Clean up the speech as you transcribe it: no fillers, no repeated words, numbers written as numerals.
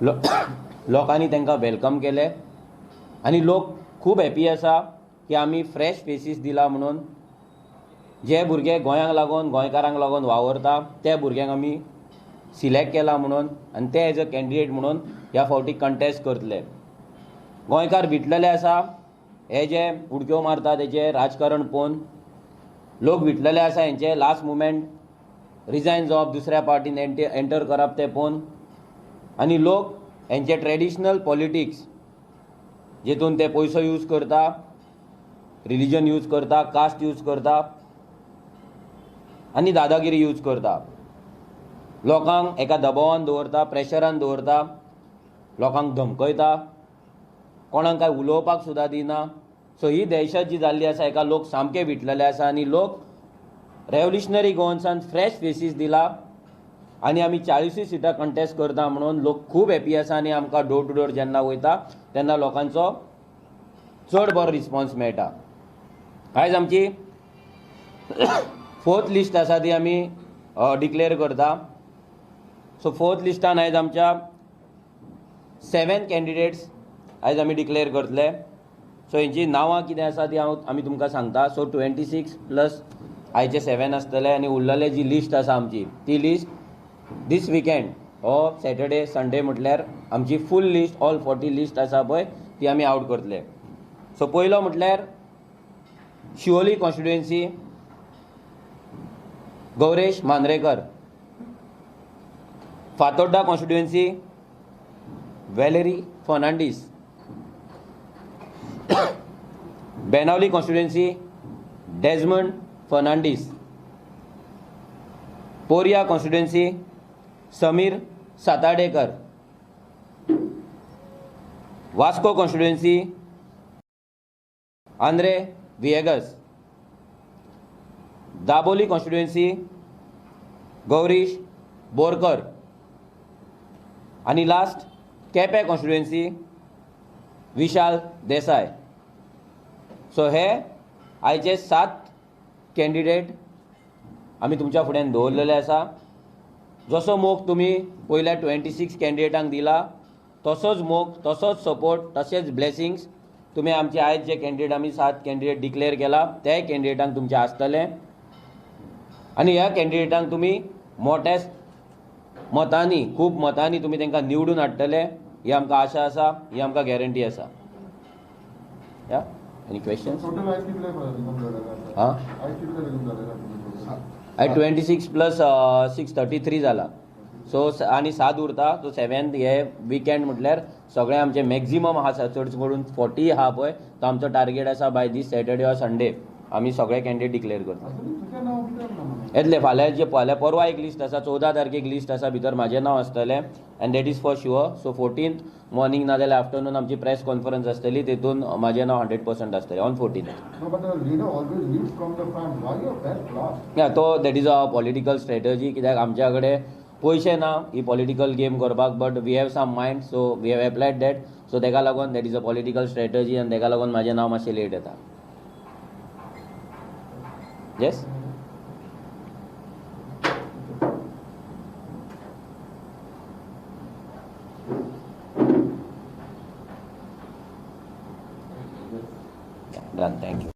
लोकांनी तांकां welcome केलें आनी लोक खूब हॅपी आसा की आमी फ्रेश फेसीस दिला म्हणून. जे भुरगे गोंयांक लागून, गोंयकारांक लागून वावरता त्या भुरग्यांक आमी सिलेक्ट केला म्हणून आनी ते एज अ कॅन्डिडेट म्हणून ह्या फावटी कंटेस्ट करतले. गोंयकार विटलेले आसा, हे जे उडक्यो मारता तेचे राजकारण पळोवन लोक विटलेले आसा. हेंचे लास्ट मुमेंट रिजायन जावप, दुसऱ्या पार्टीन एंटर करप तें पळोवन आनी लोक हेंचे ट्रेडिशनल पॉलिटिक्स जेतून ते पयसो यूज करता, रिलीजन यूज करता, कास्ट यूज करता आनी दादागिरी यूज करता, लोकांक एका दबावान दवरता, प्रेशरान दवरता, लोकांक धमकयता, कोणाक कांय उलोवपाक सुद्दां दिना. सो ही दहशत जी जाल्ली आसा हेका लोक सामके विटलेले आसा आनी लोक रेवोल्युशनरी गोवन्सान फ्रेश फेसीस दिला आनी आमी 40 सिटां कंटेस्ट करता म्हणून लोक खूब हॅपी आसा आनी आमकां डोर टू डोर जेन्ना वयता तेन्ना लोकांचो चड बरो रिस्पॉन्स मेळटा. आयज आमची फोर्थ लिस्ट आसा ती आमी डिक्लेअर करता. सो फोर्थ लिस्टान आयज आमच्या 7 कॅन्डिडेट्स आयज आमी डिक्लेअर करतले. सो हेंची नांवां कितें आसा ती हांव आमी तुमकां सांगता. सो 26 प्लस आयचे 7 आसतले आनी उरलेले जी लिस्ट आसा आमची ती लिस्ट दीस विकेंड हो सॅटर्डे संडे म्हटल्यार आमची फूल लिस्ट ऑल 40 लिस्ट आसा पळय ती आमी आवट करतले. सो पयलो म्हटल्यार Siolim constituency Gauresh Mandrekar, Fatorda constituency Valerie Fernandes, Benaulim constituency Desmond Fernandes, Poria constituency Sameer Satadekar, Vasco constituency Andre Viegas, Dabolim constituency Gaurish Borkar आनी लास्ट केपें कॉन्स्टिट्युएन्सी विशाल Desai. So हे आयचे 7 कॅन्डिडेट आमी तुमच्या फुड्यान दवरलेले आसा. जसो मोग तुमी पयल्या 26 कॅन्डिडेटांक दिला तसोच मोग, तसोच सपोर्ट, तशेंच ब्लेसिंग्स तुमी आमचे आयज जे कॅन्डिडेट आमी 7 कॅन्डिडेट डिक्लेअर केला ते कॅन्डिडेटांक तुमचे आसतले आनी ह्या कॅन्डिडेटांक तुमी मोठ्या मतांनी, खूब मतांनी तुमी तांकां निवडून हाडटले ही आमकां आशा आसा, ही आमकां गॅरंटी आसा. या एनी क्वेश्चन्स? हां, आयज 26 प्लस 6 33 जाला. सो आनी 7 उरता. सो 7 हे विकेंड म्हटल्यार सगळे आमचे मॅक्झिमम आसा, चड करून 40 आहा पळय तो आमचो टार्गेट आसा. बाय दीस सॅटर्डे ऑर संडे आमी सगळे कॅन्डिडेट डिक्लेअर करता. येतले फाल्यां, जे फाल्यां परवा एक लिस्ट आसा, 14 तारखेक लिस्ट आसा, भितर म्हाजें नांव आसतलें and that is for sure. So 14th morning ना जाल्यार आफ्टरनून आमची प्रेस कॉन्फरन्स आसतली, तेतून म्हाजें नांव 100% आसतलें ऑन 14th. या तो that is a political strategy, कित्याक आमच्या कडेन पयशे ना ही पॉलिटिकल गेम करपाक, but we have some mind, so we have applied that. So तेका लागून that is a political strategy आनी तेका लागून म्हाजें नांव मातशें लेट येता. Yes. Done. Thank you.